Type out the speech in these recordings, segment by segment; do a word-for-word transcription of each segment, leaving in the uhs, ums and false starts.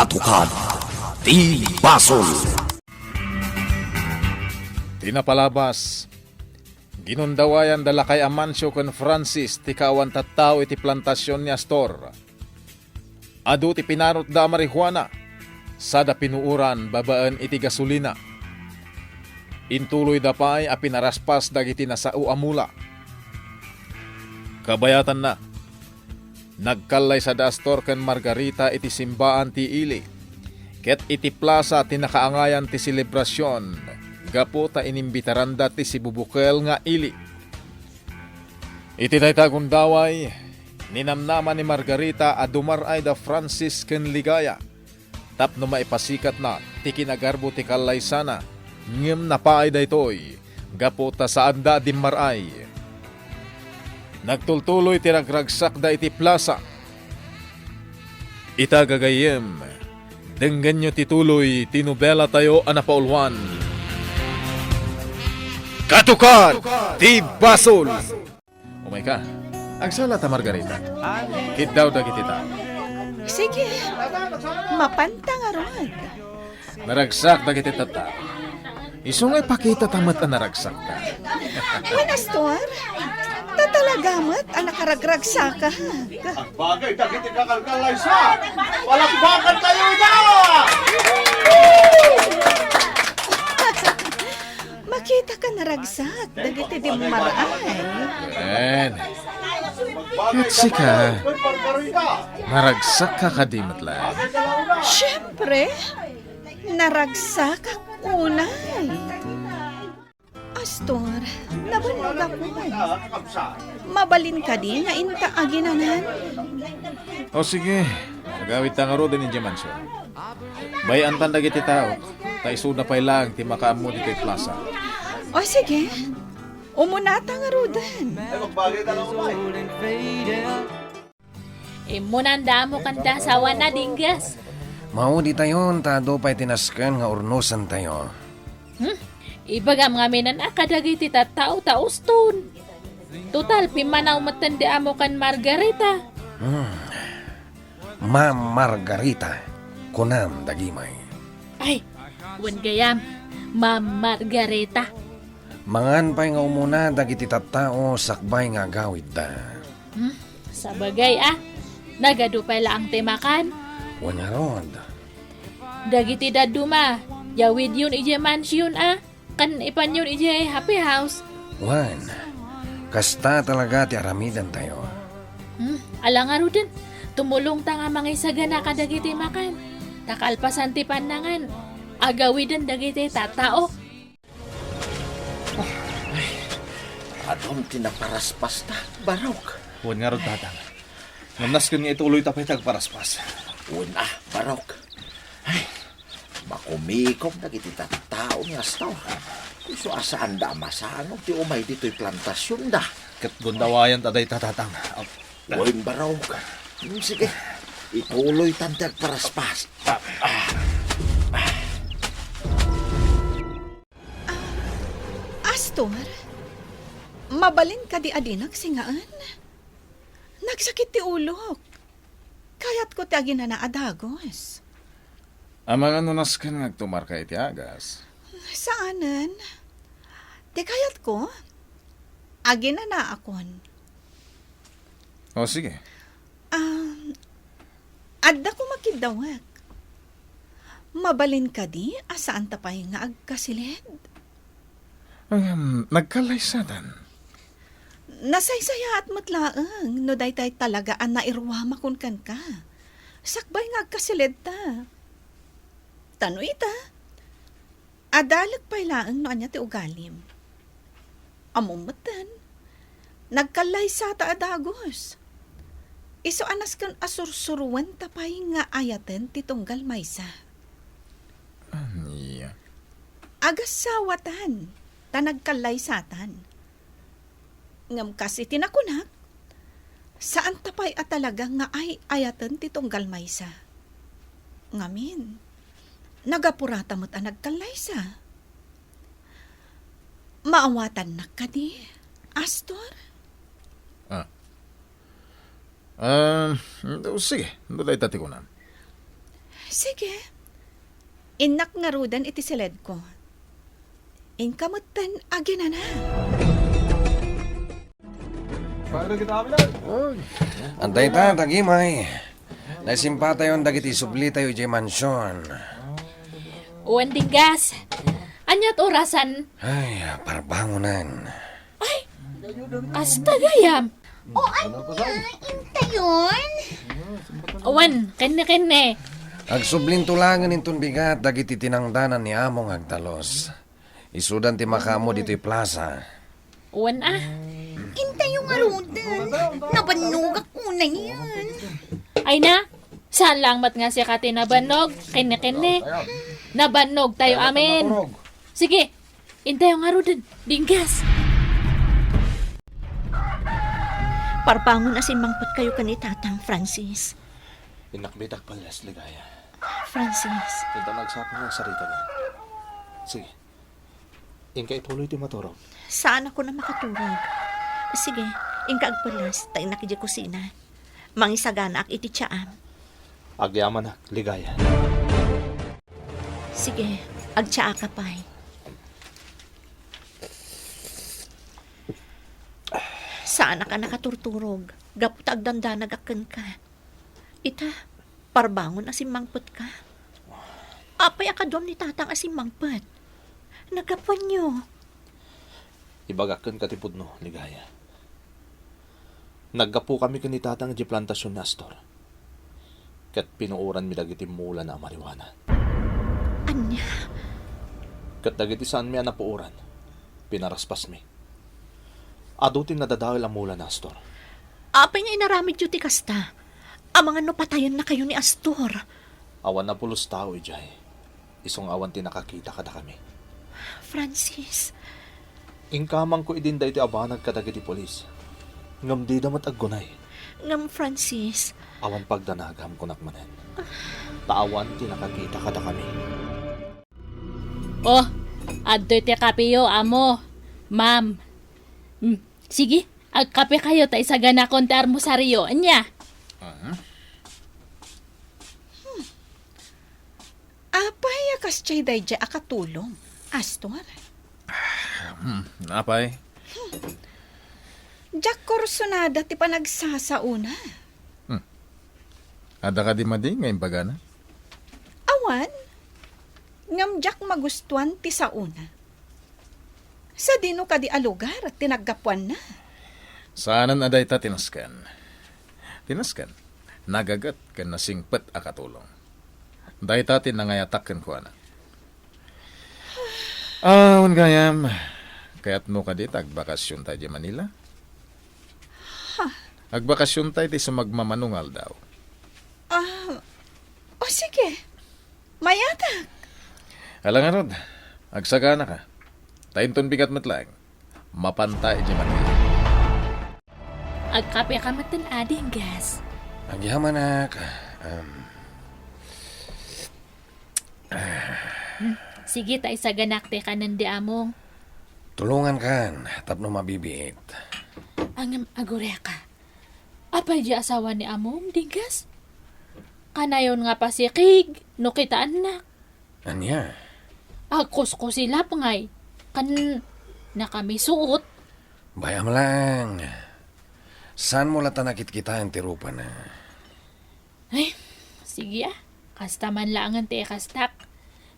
Tukad ti basol. Ti napalabas, ginundawayan da Lakay Amancio ken Francis ti kaawan tattao iti plantasion ni Astor. Adu ti pinarotda a marihuana, sada pinuoran babaen iti gasolina. Intuloyda pay a pinaraspas dagiti nasao a mula. Kabayatanna, nagkallaysa da Astor ken Margarita iti simbaan ti ili, ket iti plasa ti nakaangayan ti selebrasion gapu ta inimbitaranda ti sibubukel nga ili. Iti dayta a gundaway, ninamnama ni Margarita a dumar-ay da Francis ken Ligaya tapno maipasikatna ti kinagarbo ti kallaysana, ngem napaay daytoy gapu ta saanda a dimmar-ay. Nagtultuloy ti ragragsakda iti plasa. Ita, gagayyem, denggenyo ti tuloy ti nobelatayo a napauluan. Katukad ti Basol! Umayka, agsala ta, Margarita. Kiddaw dagiti tao. Sige, mapanta ngarud. Naragsak dagiti tattao. Isu nga ipakita ta met a naragsakta. Wen, Astor, ta talaga met a nakaragragsaka. Agbagay dagiti kakalkallaysa. Palakpakan tayo ida! Makita ka naragsak dagiti dimmar-ay. Wen. Ket sika, naragsak ka kadi met laeng? Siempre, naragsak ka unay. Astor, nabannog a pon. Mabalin kadi nga inta aginanan? O sige, agawidta ngaruden idiay mansion. Bay-antan dagiti tao, ta isuda pay laeng ti makaammo ditoy plasa. O sige, umunata ngaruden. Immunanda mo kanta sawana, Dinggas. Mauditayon ta adu pay ti nasken nga urnosentayo. Hmm? Ibagam ngamin a kadagiti tattao ta uston. Total, pimmanaw metten di amo ken Margarita. Hmm. Ma'am Margarita, kunam dagimay. Ay, wen gayam, Ma'am Margarita. Mangan pay nga umuna dagiti tattao sakbay nga agawidda. Hmm? Sabagay a, nagadu pay laeng ti makan. Wen ngarud. Dagiti dadduma, yawidyon idiay mansion a, ken ipanyon idiay happy house. Wen, kasta talaga ti aramidentayo. Hmm, ala ngaruden, tumulongta nga mangisagana kadagiti makan. Ta kalpasan ti pannangan, agawiden dagiti tattao. Adun ti naparaspasta, Barok. Wen ngarud, Tatang. Ngem nasken nga ituloyta pay ti agparaspas. Wen a, Barok. Ay, makumikom dagiti tattao ni Astor. Isu a saanda a masango ti umay ditoy plantasionda. Ket gundawayanta dayta, Tatang. Wen, Barok. Hmm, sige, ituloytan ti agparaspas. Ah, Astor, mabalin kadi a dinak singaen? Nagsakit ti ulok. Kayatko ti aginana a dagus. Amangan no nasken nga agtumarka iti agas? Saanen. Ti kayatko, aginanaakon. O, sige. Ah, adda koma kiddawek. Mabalin kadi a saanta pay nga agkasiled? Ngem, nagkallaysatan. Nasaysayaat met laeng no daytay talaga a nairuamakon kenka. Sakbay nga agkasiledta. Ta no ita, adalek pay laeng no ania ti ugalim. Ammom metten, nagkallaysata a dagus. Isu a nasken a sursuruenta pay nga ayaten ti tunggal maysa. Ania? Agassawatan, ta nagkallaysatan. Ngem kas iti nakunak, saanta pay a talaga nga ay-ayaten ti tunggal maysa. Ngamin, nagapurata met a nagkallaysa. Maawatannak kadi, Astor? Ah. Ah, sige, no dayta ti kunam. Sige. Innak ngaruden iti siledko. Inka metten aginana. Antay ta, tagimay. Naisimpatayon dagiti sublitayo idiay mansion. Wen, Dinggas. Aniat orasan? Ay, parbangonan. Ay, kasta gayam. O, ania, intayon? Wen, kenne, kenne. Agsublinto laengen inton bigat dagiti tinangdanan ni Among agtalus. Isudan ti makaammo ditoy plaza. Wen a. Intayo ngaruden. Nabannogak unayen. Ay na, saan lang met nga sika ti nabannog, kenne, kenne. Nabannogtayo amin. Sige, intayo ngaruden, Dinggas. Parbangon a simmangpetkayo ken ni Tatang, Francis. Innak met agpallas, Ligaya. Francis. Inta nagsapul nga agsarita. Sige. Inka ituloy ti maturog. Saan ako na makaturog. Sige, inka agpallas, ta innak idiay kusina. Mangisaganaak iti tiaam. Agyamanak, Ligaya. Sige, agtiaaka pay. Saanak a nakaturturog, gapu ta agdandanagak kenka. Ita, parbangon a simmangpetka. Apay a kaduam ni Tatang a simmangpet? Naggapuanyo. Ibagak kenka ti pudno, Ligaya. Naggapukami ken ni Tatang idiay plantasion ni Astor. Ket pinuoranmi dagiti mulana a marijuana. Ania? Ket dagiti saanmi a napuoran, pinaraspasmi. Adu ti nadadael a mula ni Astor. Apay nga inaramidyo ti kasta? Amangan no patayennakayo ni Astor. Awan a pulos tao idiay. Isu nga awan ti nakakita kadakami. Francis. Inkamangko idin daytoy a banag kadagiti pulis. Ngem dida met aggunay. Ngem, Francis. Awan pagdanagam, kunak manen. Ta awan ti nakakita kadakami. Oh, adtoy ti kapeyo, amo. Ma'am. Hmm, sige, agkapekayo ta isaganakon ti armosario. Ania? Mhm. Hmm. Apay a kasdiay daydiay a katulong, Astor? Hmm, apay? Hmm. Diak kursunada ti panagsasaona. Hmm. Adda kadi madi nga imbagana? Awan. Ngem diak magustuan ti saona. Sadino kadi a lugar ti naggapuanna? Saanen a dayta ti nasken. Ti nasken, nagaget ken nasingpet a katulong. Dayta ti nangayatak kenkuana. Ah, wen gayam, kayatmo kadi ta agbakasionta idiay Manila? Ha? Agbakasionta iti sumagmamano nga aldaw. Ah, o sige. Mayatak. Ala ngarud, agsaganaka. Ta inton bigat met laeng, mapanta idiay Manila. Agkapeka metten a, Dinggas? Agyamanak. Um, Hmm, sige, ta isaganak ti kanen di among. Tulongankan tapno mabibiit. Ngem agureka. Apay di asawa ni among, Dinggas? Kanayon nga pasikig no kitaennak. Ania? Agkuskusilap ngay. Kan nakamisuot. Bay-am lang. Saanmo latta nakitkitaen ti rupana? Ay, sige a. Kasta man laengen ti ikastak.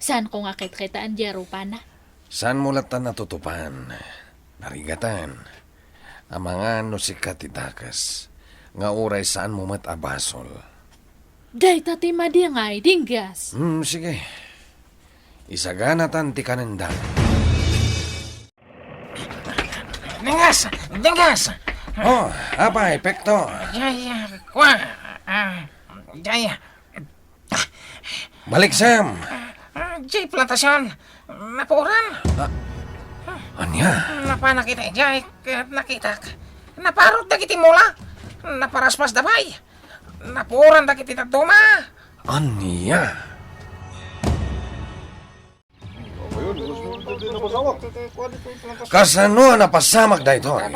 Saanko nga kitkitaen di a rupana. Saanmo latta natutupan, narigatan, amangan no sika ti dakes, nga uray saanmo met a basol. Dayta ti madi ngay, Dinggas. Hmm, sige. Isaganatan ti kanenda. Dinggas! Dinggas! Oh, apay, Pekto? Jay, ah, kwa, ah, Jay, ah. Baliksem! Ah, Jay, plantasyon. Napuoran. Ah, ania? Napanak iti Jay, ket nakitak. Naparut dagiti mula. Naparaspas da pay. Napuoran dagiti dadduma. Ania? Kasano a napasamak daytoy?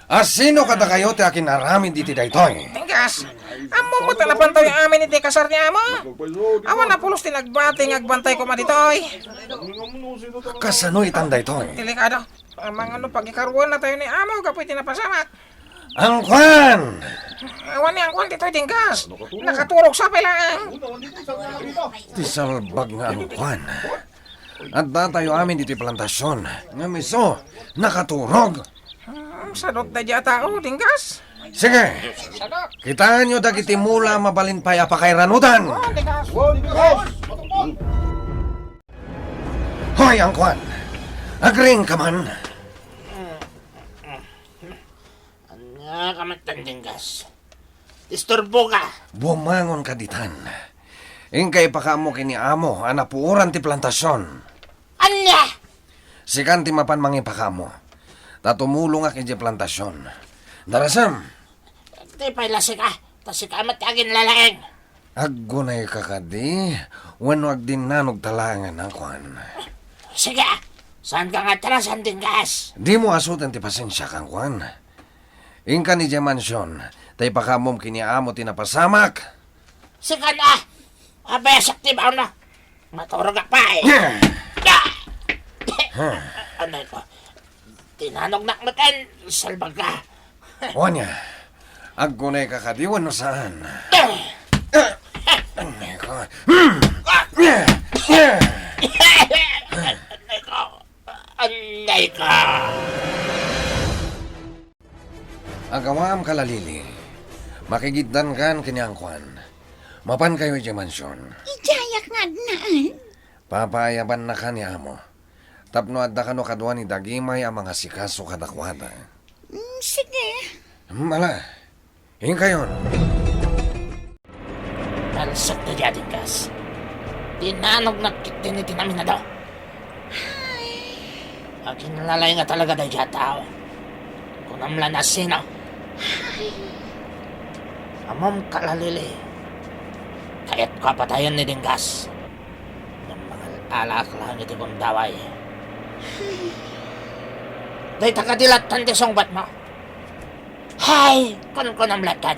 A sino kadakayo ti akin-aramid iti daytoy? Dinggas, ammom met a napantayo amin iti kasar ni amo. Awan a pulos ti nagbati nga agbantay koma ditoy. Kasano itan daytoy? Delikado. Amangan no pagikaruan natayo ni amo gapu iti napasamak. Angkuan! Awan ni angkuan ditoy, Dinggas. Nakaturog sa pay laeng. Ti salbag nga angkuan. Addatayo amin ditoy plantasion. Ngem isu, nakaturog. Hmm, sadot daydiay a tao, Dinggas. Sige. Kitaenyo dagiti mula a mabalin pay a pakairanudan. Oh, Dinggas. Hoy, angkuan. Agriingka man. Ania ka met, Dinggas? Isturboka. Bumangonka ditan. Inka ipakaammo ken ni amo a napuoran ti plantasion. Ania? Sikan ti mapan mangipakaammo. Ta tumulongak idiay plantasion. Darasem. Di pay la sika, ta sika met ti aginlalaing. Aggunayka kadi, wenno agdinnanogta laengen, angkuan? Sige, saanka nga atrasan, Dinggas? Dimo asuten ti pasensiak, angkuan? Inkan idiay mansion, ta ipakaammom ken ni amo ti napasamak. Sikan a! Abesak ti baonna. Maturogak pay. Huh. Anay ko. Tinanognak met, salbagka. Ania, aggunayka kadi wenno saan? Anay ko. Anay ko. Anay ko. Agawaam, Kalalili. Makigiddankan ken ni angkuan. Mapankayo idiay mansion. Idiayak nga agnaan. Papaayabannaka ni amo. Tapno adda kano kadua ni Dagimay a mangasikaso kadakuada. Mm, sige. Mala. Inkayon. Talsek daydiay a Dinggas. Tinanognak ketdin iti naminado. Ay. Aginlalaing talaga daydiay a tao. Kunam la no sino. Ay. Ammom, Kalalili. Kayatko a patayen ni Dinggas. Ngem mangal-alaak laeng iti gundaway. Ay. Dayta kadi latta ti sungbatmo? Hay, kunkunam latta.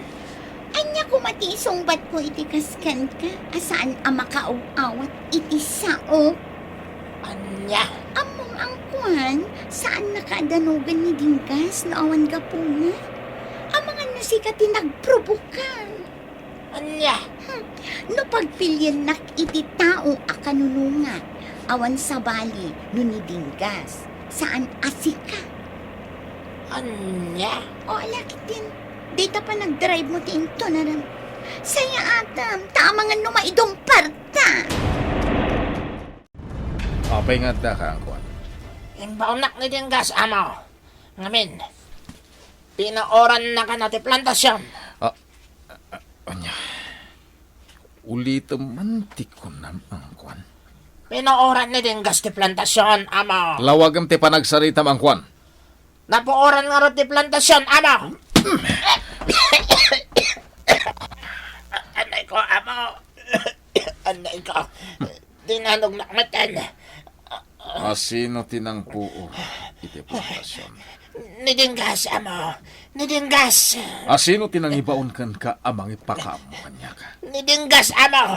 Ania koma ti isungbatko iti kas kenka a saan a makaaw-awat iti sao? Ania? Ammom, angkuan, saannaka a danogen ni Dinggas no awan gapuna. Amangan no sika ti nagprobokar. Ania? Hmm. No pagpiliennak iti tao a kanunongat, awan sabali no ni Dinggas, saan a sika. Ania? O, ala ketdin. Dayta panagdrive mo ti intonaram. Sayaatam, ta amangan no maidumparta. Apay nga addaka, angkuan? Imbaonnak ni Dinggas, amo. Ngamin, pinuoranna kano ti plantasion. Ah, ah, ania? Ulitem man ti kunam, angkuan. Pinuoran ni Dinggas ti plantasion, amo. Lawagem ti panagsaritam, angkuan. Napuoran ngarud ti plantasion, amo. Anay ko, amo. Anay ko. Tinanognak met. A sino ti nangpuor iti plantasion? Ni Dinggas, amo. Ni Dinggas. A sino ti nangibaon kenka a mangipakaammo kaniak? Ni Dinggas, amo.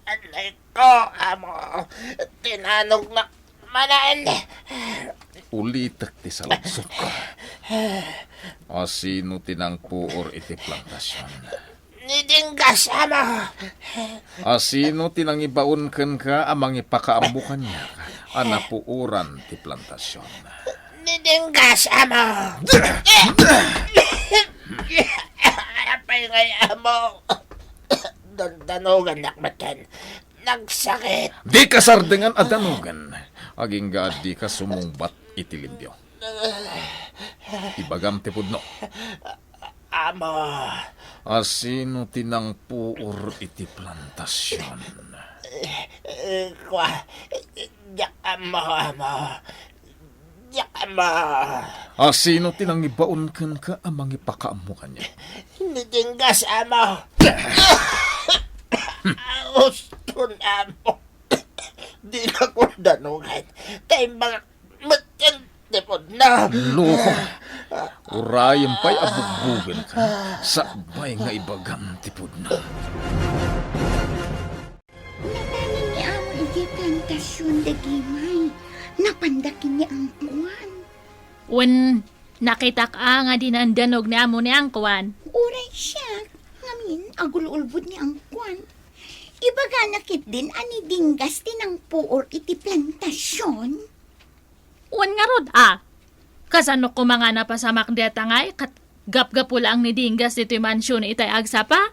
Anay ko, amo. Tinanognak manen. Ulitek ti saludsodko. A sino ti nangpuor iti plantasion? Ni Dinggas, amo. A sino ti nangibaon kenka a mangipakaammo kaniak a napuoran ti plantasion? Ni Dinggas, amo. Apay ngay, amo? Dandanogannak met. Nagsakit. Dika sardengan a danogen, agingga a dika sumungbat iti limpio. Ibagam ti pudno. Amo. A sino ti nangpuor iti plantasion? Eh, eh, kua, diak ammo, amo. Diak ammo. A sino ti nangibaon kenka a mangipakaammo kaniak? Ni Dinggas, amo. Uston, amo. Dinakon danogen. Ta imbagak metten ti pudno. Loko, urayem pay a bugbugenka, sakbay nga ibagam ti pudno. Napanan ni Amo idiay plantasion, Dagimay. Napanda ken ni Angkuan. Wen, nakitak a nga dinandanog ni Amo ni Angkuan. Uray siak, ngamin, agul-ulbod ni Angkuan. Ibagana ketdin a ni Dinggas ti nangpuor iti plantasion. Wen ngarud a, kasano koma nga napasamak dayta ngay ket gapgapu laeng ni Dinggas ditoy mansion itay agsapa?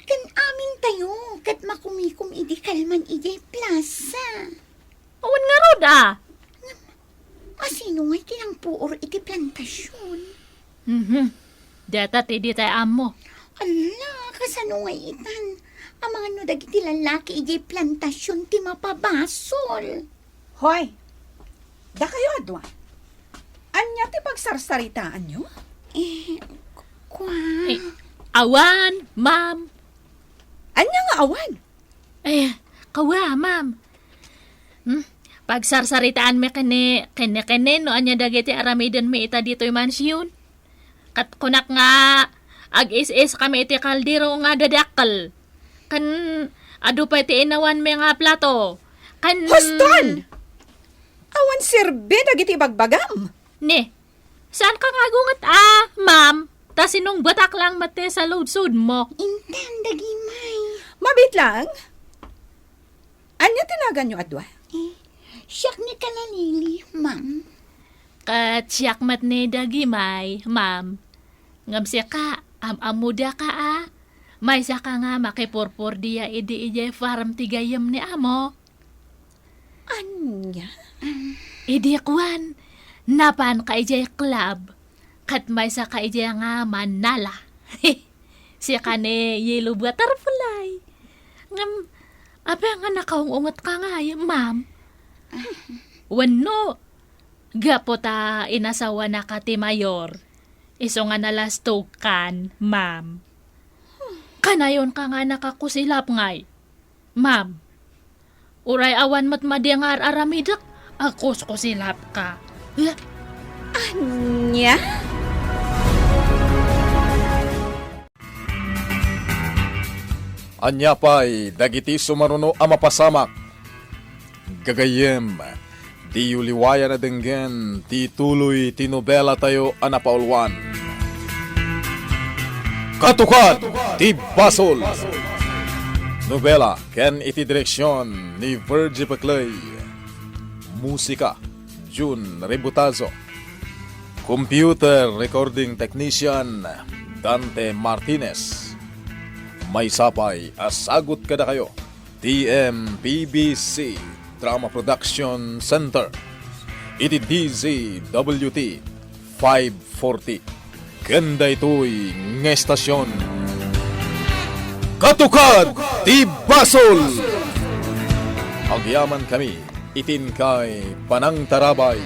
Ken amintayo ket makumikom idi kalman idiay plasa. Wen ngarud a. Asino ngay ti nangpuor iti plantasion? Mhm. Dayta ti ditay ammo. Ala, kasano ngay itan? Amangan no dagiti lallaki idiay plantasion ti mapabasol. Hoy! Dakayo a dua. Ania ti pagsarsaritaanyo? Eh, ku-, kua. Eh, awan, ma'am. Ania nga awan? Eh, kua, ma'am. Hmm? Pagsarsaritaanmi ken ni, ken ni, ken ni no ania dagiti aramidenmi ita ditoy mansion. Ket kunak nga ag-is-is kami iti kaldero nga dadakkel. Ken adu pay ti inawanmi nga plato. Ken Huston! Awan serbi dagiti ibagbagam. Ni, saanka nga agunget a, ma'am? Ta sinungbatak lang met ti saludsodmo. Intan, Dagimay. Mabiit lang. Ania ti naganyo a dua? Eh, siak ni Kalalili, ma'am. Ket siak met ni Dagimay, ma'am. Ngem sika, am-ammodaka a, maysaka nga makipurpordia idi idiay farm ti gayyem ni amo. Ania? Idi kuan, napanka idiay club, ket maysaka idiay nga mannala. Sika ni Yellow Butterfly. Ngem, apay nga nakaung-ungetka ngay, ma'am? Wenno, gapu ta inasawanaka ti mayor, isu nga nalastogkan, ma'am. Kanayonka nga nakakusilap ngay, ma'am. Uray awan met madi nga ar-aramidek, agkuskusilapka. Eh? Ania? Ania pay dagiti sumaruno a mapasamak? Gagayyem, diyo liwayan a denggen ti tuloy ti nobelatayo a napauluan, Katukad ti Basol. Nobela ken iti direksion ni Virgie Peclay. Musika, Jun Rebutazo. Computer recording technician, Dante Martinez. Maysa pay a sagut kadakayo ti M P B C Drama Production Center iti D Z W T five forty. Ken daytoy nga estasion, Katukad ti Basol! Agyamankami iti inkay panangtarabay.